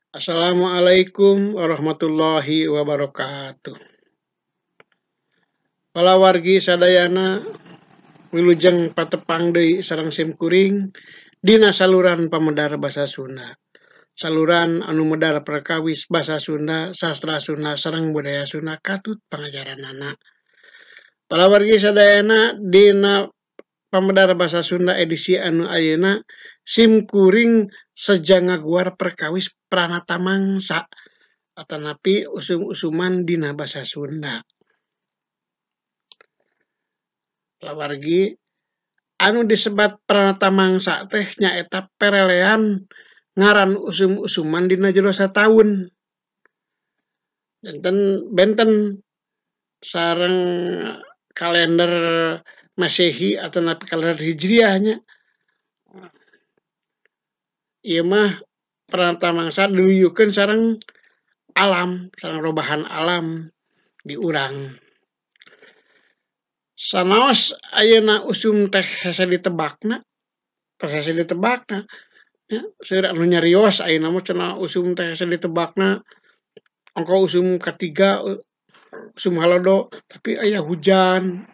Assalamualaikum warahmatullahi wabarakatuh. Palawargi sadayana wilujeng patepang deui sareng simkuring dina saluran pamedar basa Sunda. Saluran anu medar perkawis basa Sunda, sastra Sunda sareng budaya Sunda katut pangajaranana. Palawargi sadayana dina pamedar basa Sunda edisi anu ayeuna simkuring seja ngaguar perkawis pranatamangsa atanapi usum-usuman dina basa Sunda. Lawargi anu disebat pranatamangsa teh nyaeta perelean ngaran usum-usuman dina jero sataun. Benten benten sareng kalender Masehi atanapi kalender Hijriah nya. Ieu mah pranatamangsa diluyukeun sareng alam, sareng robahan alam di urang. Sanaos ayeuna usum teh hese ditebakna, tos hese ditebakna nya, seueur anu nyarios ayeuna mah cenah usum teh hese ditebakna, ongko usum katiga usum halodo tapi aya hujan,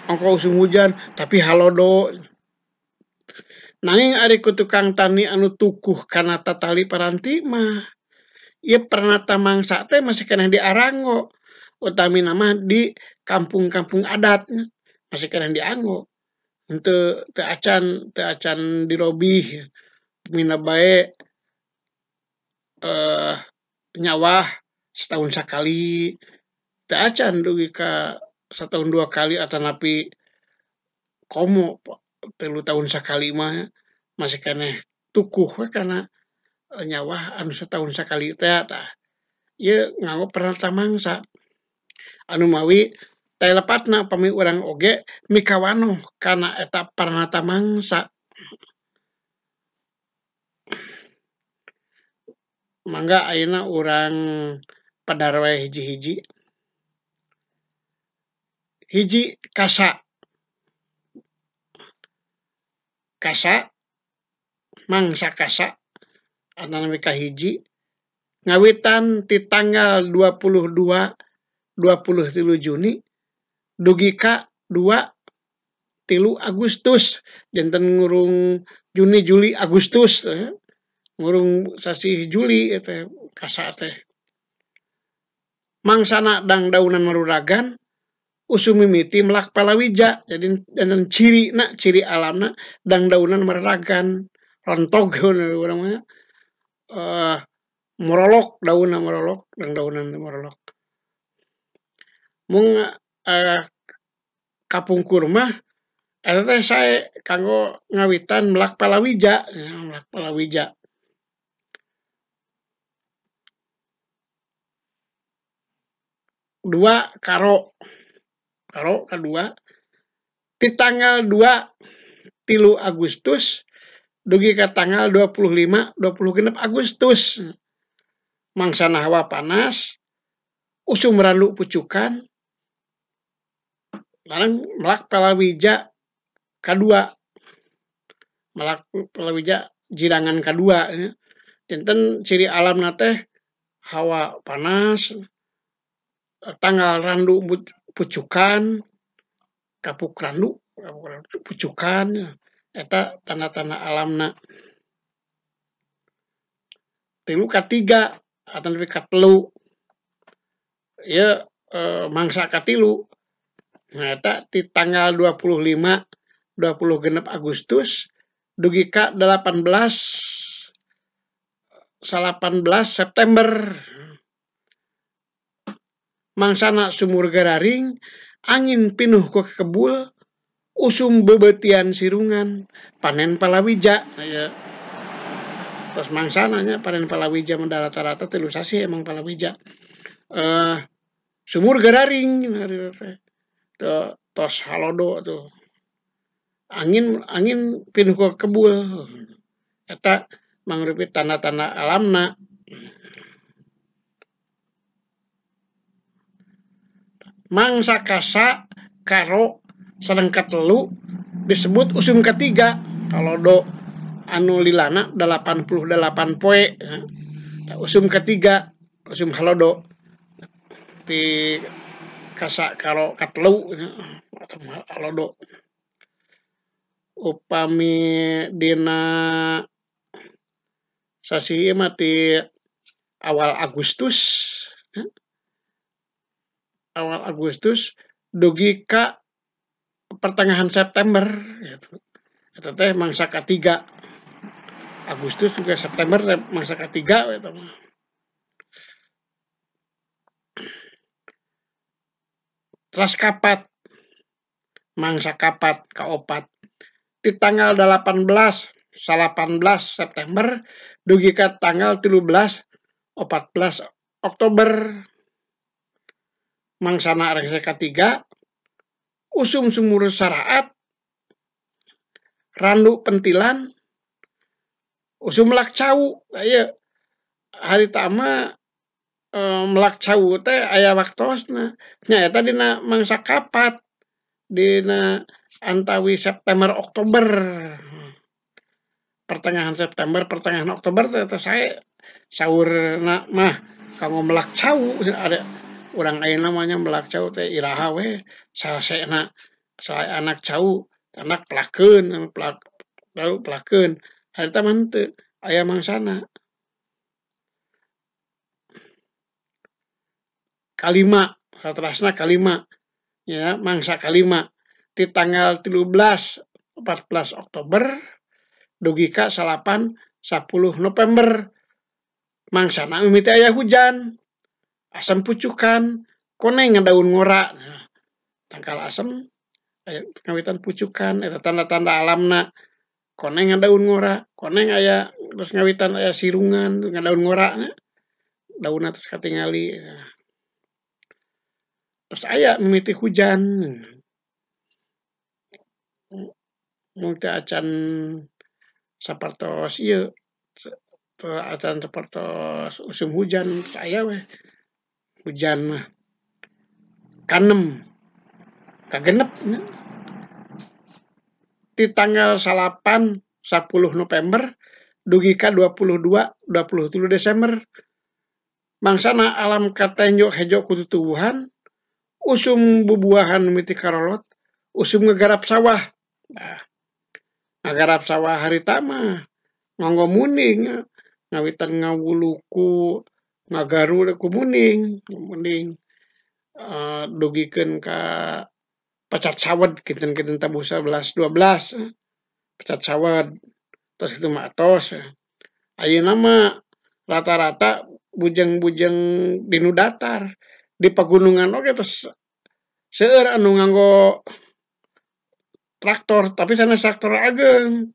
ongko usum hujan tapi halodo. Nanging ari ku tukang tani anu tukuh kana tatali paranti mah ieu pranatamangsa teh masih keneh diaranggo, utamina mah di kampung-kampung adat masih keneh dianggo. Henteu teu acan dirobih mina bae nyawah setahun sakali, teu acan dugi ka satahun dua kali atanapi komo 3 tahun sakali mah masih keneh tukuh we kana nyawah anu setahun sakali teh. Tah ieu nganggo pranatamangsa anu mawi teh lepatna pami urang oge mikawanoh kana eta pranatamangsa. Mangga ayeuna urang pedar wae hiji-hiji. Hiji kasa. Kasa mangsa kasa atanapi kahiji ngawitan ti tanggal 22 23 Juni dugi ka 2 3 Agustus, janten ngurung Juni Juli Agustus ngurung sasih Juli eta kasa teh. Mangsana dangdaunan maruragan usum mimiti melak palawija, jadi dan ciri na ciri alamna dangdaunan maruragan rontog urang mah morolok daunna morolok dangdaunan morolok. Mung kapungkur mah eta teh sae kanggo ngawitan melak palawija, melak palawija. Dua karo. Karo kadua di tanggal 2 3 Agustus dugi ka tanggal 25 26 Agustus. Mangsana hawa panas, usum randu pucukan, larang melak palawija kadua, melak palawija jirangan kadua. Janten ciri alamna teh hawa panas, tanggal randu pucukan, kapuk randu pucukan, eta tanda-tanda alamna. 3 ka 3 atanapi ka 3 ieu mangsa ka 3 nah eta ti tanggal 25 26 Agustus dugi ka 18 September. Mangsana sumur gararing, angin pinuh ku kebul, usum bebeutian sirungan, panen palawija. Ya. Tos mangsana nya panen palawija mah rata-rata 3 sasih emang palawija. Sumur gararing tos halodo tuh. Angin angin pinuh ku kebul. Eta mangrupi tanda-tanda alamna. Mangsa kasa karo sareng katelu disebut usum ketiga. Kalau do anu lilana 88 poe. Usum ketiga usum halodo di kasa karo katelu halodo. Upami dina sasih mah ti awal Agustus, awal Agustus dugi ka pertengahan September gitu. Eta teh mangsa katiga. Agustus juga September teh mangsa katiga eta mah. Teras kapat, mangsa kapat kaopat di tanggal 18 September dugi ka tanggal 13 14 Oktober. Mangsana rengse katiga usum sumur saraat randu pentilan usum melak cau. Aya harita mah melak cau teh aya waktosna nya eta dina mangsa kapat dina antawi September Oktober, pertengahan September pertengahan Oktober teh sae saurna mah kanggo melak cau. Ada urang ayeuna mah nya melak cau teh iraha we salesena sae anak cau anak pelakeun pelak lalu pelakeun harita mah henteu aya mangsana. Kalima saterasna kalima ya mangsa kalima di tanggal 13 14 Oktober dugi ka 8 10 November. Mangsana mimiti aya hujan asam pucukan koneng daun ngora. Nah, tangkal asam aya ngawitan pucukan eta tanda-tanda alamna koneng daun ngora, koneng aya terus ngawitan aya sirungan daun ngora nya daunna terus katingali. Nah, terus aya mimiti hujan mung teu acan sapertos ieu teu acan sapertos usum hujan terus aya we hujan mah. Kanem kagenep nya di tanggal 8 10 November dugi ka 22 23 Desember. Mangsana alam katenjo hejo ku tutuwuhan usum bubuahan mimiti karolot usum ngegarap sawah. Nah, ngagarap sawah harita mah nganggo muning ngawitan ngawuluku ngagaru ku muning muning dugikeun ka pecat sawed kinten-kinten tabuh 11 12 pecat sawed terus kitu mah atos. Ayeuna mah rata-rata bujeng-bujeng dinu datar di pegunungan oge terus seueur anu nganggo traktor tapi sanes traktor ageung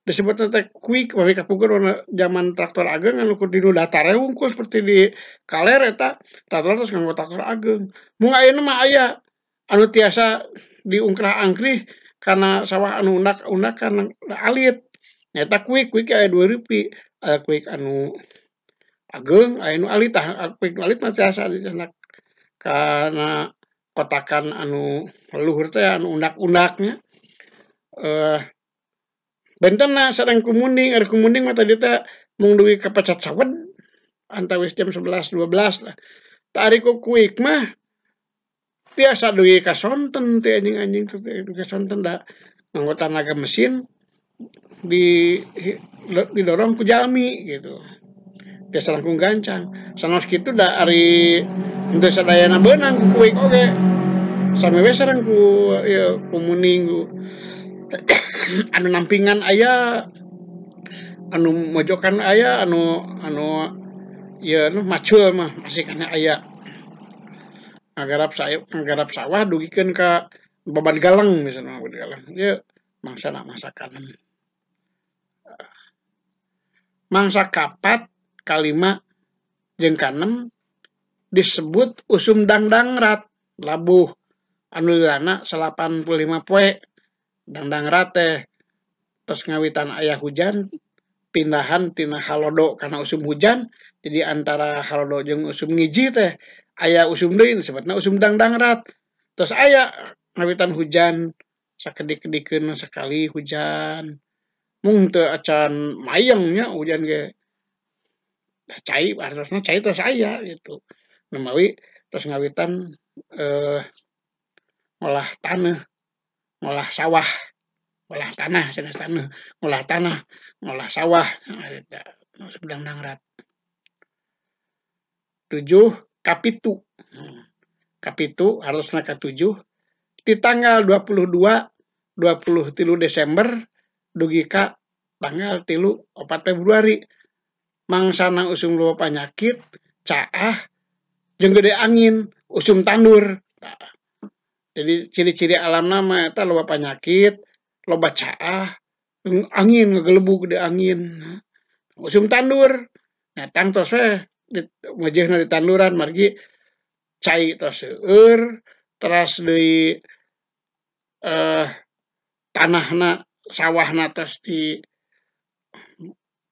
disebutna teh quick bari kapungkur zaman traktor ageung anu kur dinu datar we wungkul seperti di kaler eta rata-rata terus nganggo traktor ageung. Mung ayeuna mah aya anu tiasa diungkrah-angkrih kana sawah anu undak-undakan alit nyaeta quick quick aya dua rupi aya quick anu ageung aya nu alit. Tah quick alit mah tiasa dicandak kana kotakan anu luhur teh anu undak-undaknya. Bentenna sareng ku munding, ari ku munding mah tadi teh mung dugi ka pecat sawed antawis jam 11 12 lah. Tah ari ku quick mah tiasa dugi ka sonten teh anjing-anjing teh dugi ka sonten da nganggo tanaga mesin didorong ku jalmi gitu. Tiasa langkung gancang. Sanaos kitu da ari henteu sadayana beunang ku quick oge. Sami we sareng ku ieu ku munding ku anu nampingan aya, anu mojokan aya, anu anu ieu nu macul mah masih kana aya. Ngagarap sawah dugikeun ka Babad Galeng misalna Babad Galeng. Ieu mangsana mangsa kanem. Mangsa kapat, kalima jeung kanem disebut usum dangdangrat labuh anu lilana 85 poe. Dangdangrat teh tos ngawitan aya hujan pindahan tina halodo kana usum hujan. Jadi antara halodo jeung usum ngiji teh aya usum deui disebutna usum dangdangrat. Terus aya ngawitan hujan sakedik-kedikeun sakali hujan mung teu acan mayeng nya hujan ge. Cai hartosna cai tos aya gitu. Numawi tos ngawitan ngolah taneuh, ngolah sawah, ngolah tanah sanes taneuh, ngolah tanah, ngolah sawah eta usum dangdangrat. 7 kapitu. Kapitu hartosna ka-7 ti tanggal 22 23 Desember dugi ka tanggal 3 4 Februari mangsana usum loba panyakit, caah, jeung gede angin, usum tandur. Nah, jadi ciri-ciri alamna mah eta loba panyakit, loba caah, angin ngagelebug gede angin. Usum tandur. Nah, tangtos we mejeuhna di tanduran margi cai tos seueur, teras deui tanahna sawahna tos di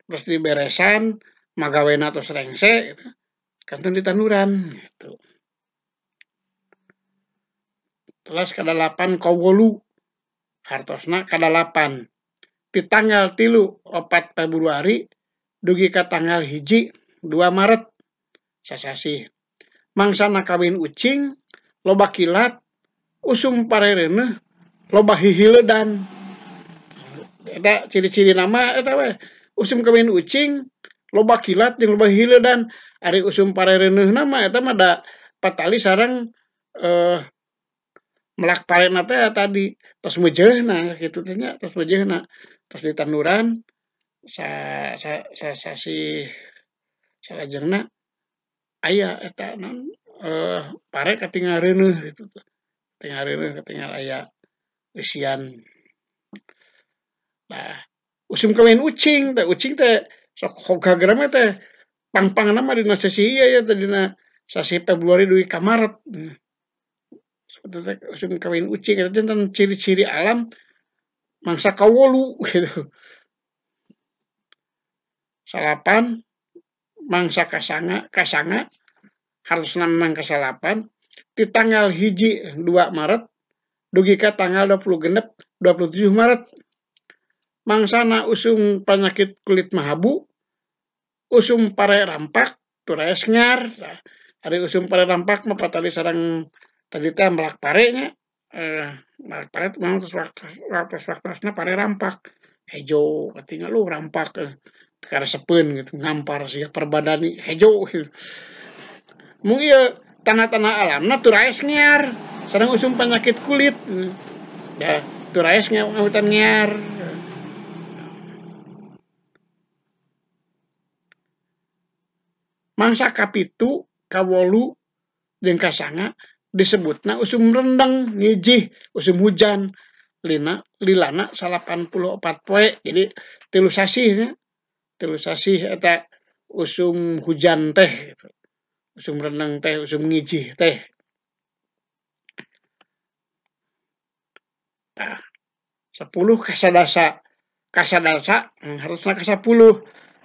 terus diberesan, magawena tos rengse gitu. Kantun di tanduran gitu. Teras ka-8 kawolu hartosna ka-8 ti tanggal 3 4 Februari dugi ka tanggal 1 2 Maret sasasih. Mangsana kawin ucing, loba kilat, usum parereuneuh, loba hihileudan. Eta ciri-ciri nama eta we. Usum kawin ucing, loba kilat jeung loba hihileudan. Ari usum parereuneuhna mah eta mah da patali sareng melak parena teh tadi tos mejeuhna kitu teh nya, tos mejeuhna, tos ditanduran sasih salajengna aya eta naon pare katingal reuneuh kitu teh. Katingal reuneuh katingal aya eusian. Tah usum kawin ucing teh, ucing teh sok hogagrama teh pang-pangna mah dina sasih ieu ya teh dina sasih Februari dugi ka Maret. Sebetulna usum kawin ucing eta janten ciri-ciri alam mangsa kawolu gitu. 9 mangsa kasanga, kasanga harusna memang ka-9 ti tanggal 1 2 Maret dugi ka tanggal 26 27 Maret. Mangsana usum panyakit kulit mahabu, usum pare rampak, turaes ngar. Ari usum pare rampak mah patali sareng tadi teh melak pare nya, melak pare memang tos waktosna pare rampak. Hejo katingal lu rampak karesepeun gitu, ngampar sia perbadani hejo gitu. Mung ieu tanah-tanah alamna turaes ngiar sareng usum penyakit kulit. Da turaes ngawitan ngiar. Mangsa kapitu, kawolu, jeung kasanga disebutna usum rendeng, ngijih, usum hujan, lina lilana 84 poe. Jadi 3 sasih nya. 3 sasih eta usum hujan teh gitu. Usum rendeng teh, usum ngijih teh. Tah, 10 kasadasa. Kasadasa harusna ka-10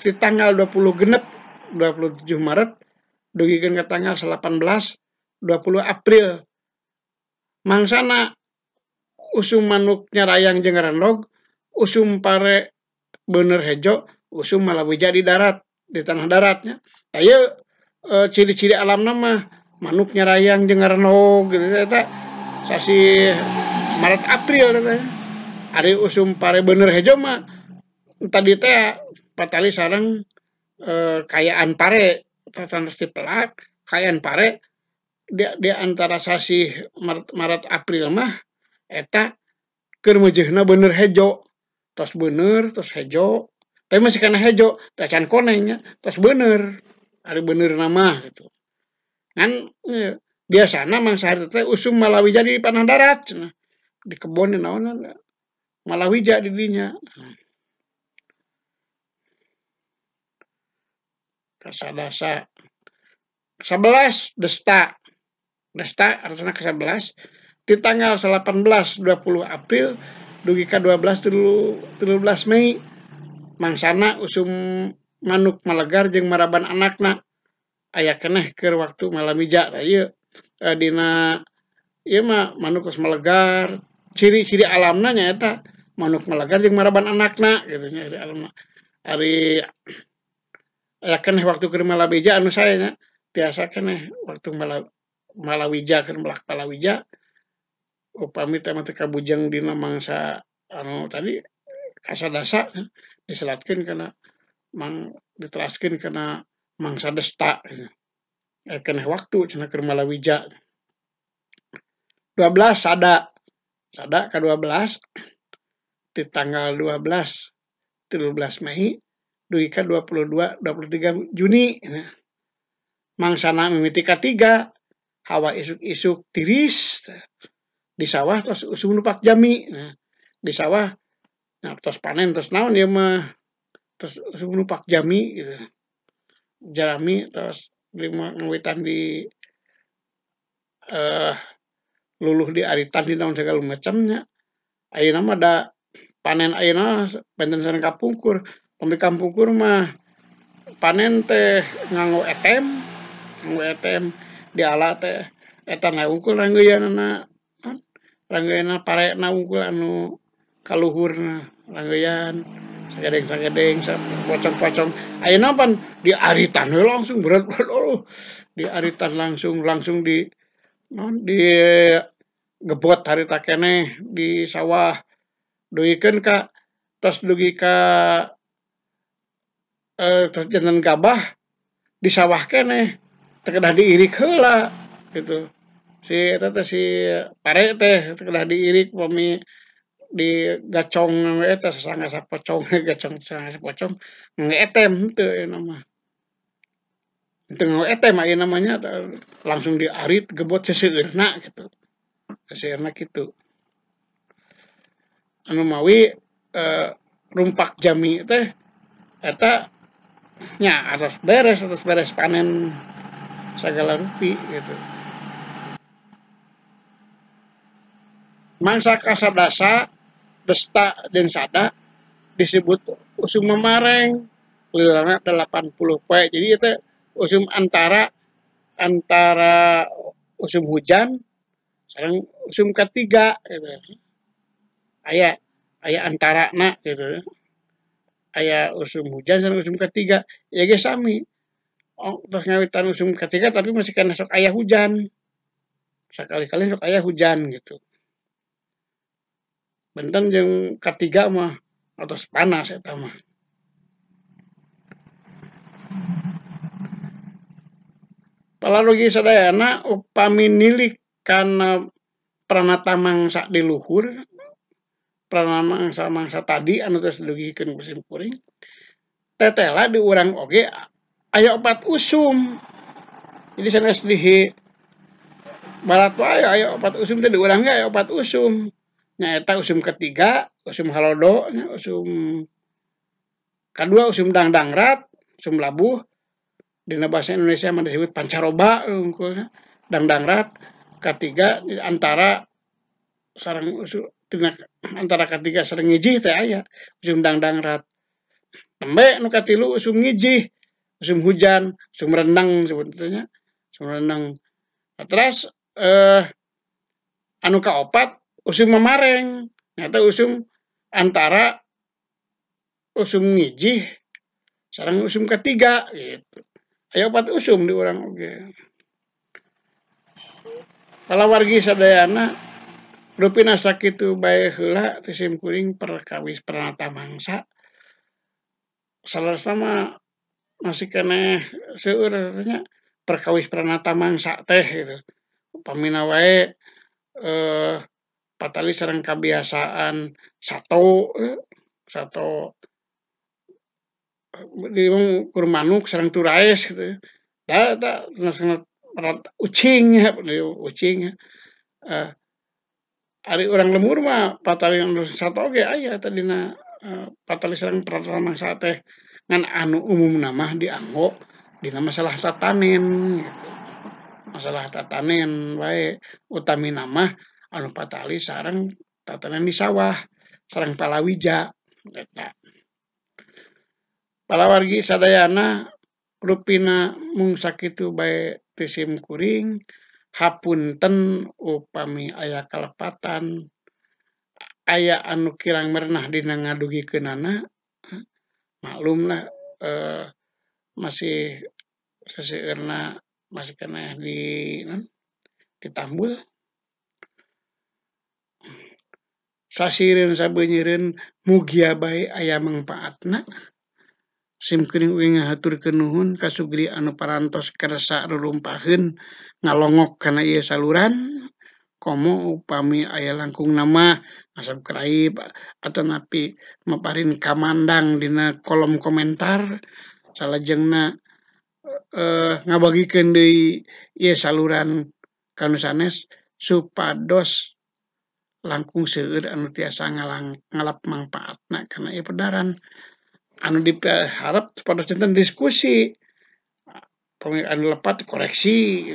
di tanggal 20 6 27 Maret dugikeun ka tanggal 18 20 April. Mangsana usum manuk nyarayang jeung rendog, usum pare beuneur hejo, usum malawija di darat, di tanah daratnya. Tah ieu ciri-ciri alamna mah manuk nyarayang jeung rendog gitu eta sasih Maret April eta. Ari usum pare beuneur hejo mah tadi teh patali sareng kayaan pare, terus dipelak kayaan pare di antara sasih Maret April mah eta keur mejeuhna beuneur hejo, tos beuneur tos hejo, tapi masih kana hejo teh can koneng nya, tos beuneur, ari beuneur mah gitu. Ngan biasana mangsa harita teh usum malawija di panah darat cenah, di kebon di naonan malawija di dinya. Kasadasa 11 desta. Desta artinya ke-11 di tanggal 18 20 April dugi ka 12 13 Mei. Mangsana usum manuk malegar jeung maraban anakna aya keneh keur waktu malamija. Tah ieu dina ieu mah manuk geus malegar, ciri-ciri alamna nyaeta manuk malegar jeung maraban anakna gitu nya ari alamna. Ari Aya keneh waktu keur malawija anu sae nya tiasa keneh waktu malawija keur melak palawija upami teh mah teu kabujeng dina mangsa anu tadi kasadasa diselatkeun kana diteraskeun kana mangsa desta aya keneh waktu cenah keur malawija. 12 sada sada ka-12 di tanggal 12 13 Mei dugi ka 22 23 Juni. Mangsana mimiti katiga hawa isuk-isuk tiris di sawah tos usum nupak jami. Nah, di sawah nah, tos panen tos naon ieu mah tos usum nupak jami gitu. Jami tos ngawitan di luluh di aritan di naon segala macamnya. Ayeuna mah da panen ayeuna benten sareng kapungkur. Pami kapungkur mah panen teh nganggo etem diala teh eta na unggul ranggeuyanana ranggeuyanna parena unggul anu kaluhurna ranggeuyan sagedeng-sagedeng pocong-pocong. Ayeuna pan diaritan we langsung berat oh, diaritan langsung di naon di gebot harita keneh di sawah dugikeun ka tos dugi ka tos janten gabah di sawah keneh teu kedah diirik heula gitu. Si eta teh si pare teh teu kedah diirik pami digacong we eta sasangga sapocong gacong sasangga sapocong ngeetem henteu ayeuna mah. Teu nganggo etem ayeuna mah nya langsung diarit gebot seseueurna gitu. Seseueurna kitu. Anu mawi rumpak jami teh eta nya atos beres panen sagala rupi gitu. Mangsa kasadasa desta jeung sada disebut usum mamareng lilana 80 poe. Jadi itu usum antara usum hujan sareng usum ketiga gitu. Aya antarana gitu. Aya usum hujan sareng usum ketiga ya ge sami. Oh, terus ngawitan usum ketiga tapi masih kena sok aya hujan. Sakali-kali sok aya hujan gitu. Benten jeung katiga mah atos panas eta mah. Palarugi sadayana upami nilik kana pranata mangsa di luhur, pranata mangsa-mangsa tadi anu tos dugikeun ku sim kuring, tetela di urang oge aya opat usum. Jadi sanes di barat wae aya opat usum teh di urang ge aya opat usum. Nyaeta usum ketiga, usum halodo, usum kadua usum dangdangrat, usum labuh. Dina bahasa Indonesia mah disebut pancaroba unggulna. Dangdangrat katiga antara sareng usum tina antara katiga sareng ngijih teh aya usum dangdangrat. Tembe nu katilu usum ngijih, usum hujan, usum rendang sebetulnya, usum rendang. Terus anu kaopat usum mamareng, nyata usum antara usum ngijih sareng usum ketiga gitu. Aya opat usum di urang oge. Palawargi sadayana rupina sakitu bae heula ti sim kuring perkawis pranata mangsa. Saleresna mah masih keneh seueur nya perkawis pranata mangsa teh gitu. Upamina wae patali sareng kabiasaan sato di kur manuk sareng turaes gitu. Da eta ucing ya, ucing. Ari urang lemur mah patali anu sato oge aya eta dina patali sareng pranata mangsa teh ngan anu umumna mah dianggo dina masalah tatanen gitu. Masalah tatanen wae utamina mah anu patali sareng tatanen di sawah sareng palawija eta. Palawargi sadayana rupina mung sakitu bae ti sim kuring hapunten upami aya kalepatan aya anu kirang merenah dina ngadugikeunana. Maklumlah Masih seseueurna masih keneh di naon ditambul. Sasieureun sabeunyereun mugia bae aya mangpaatna. Sim kuring uing ngahaturkeun nuhun ka sugri anu parantos kersa rurumpaheun ngalongok kana ieu saluran. Komo upami aya langkungna mah ngasubscribe atanapi maparin kamandang dina kolom komentar salajengna ngabagikeun deui ieu saluran ka nu sanes supados langkung seueur anu tiasa ngalap mangpaatna kana ieu pedaran. Anu dipiharep supados janten diskusi, upami anu lepat koreksi,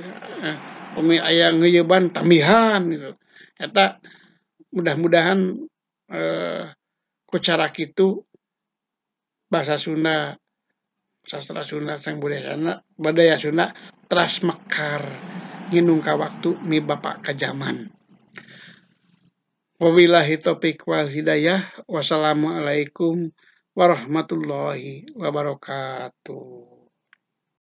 upami aya ngeuyeban tambihan gitu. Eta mudah-mudahan ku cara kitu bahasa Sunda, sastra Sunda sareng budaya Sunda teras mekar nginung ka waktu mibapa ka jaman. Wabillahi taufik wal hidayah. Wassalamualaikum warahmatullahi wabarakatuh.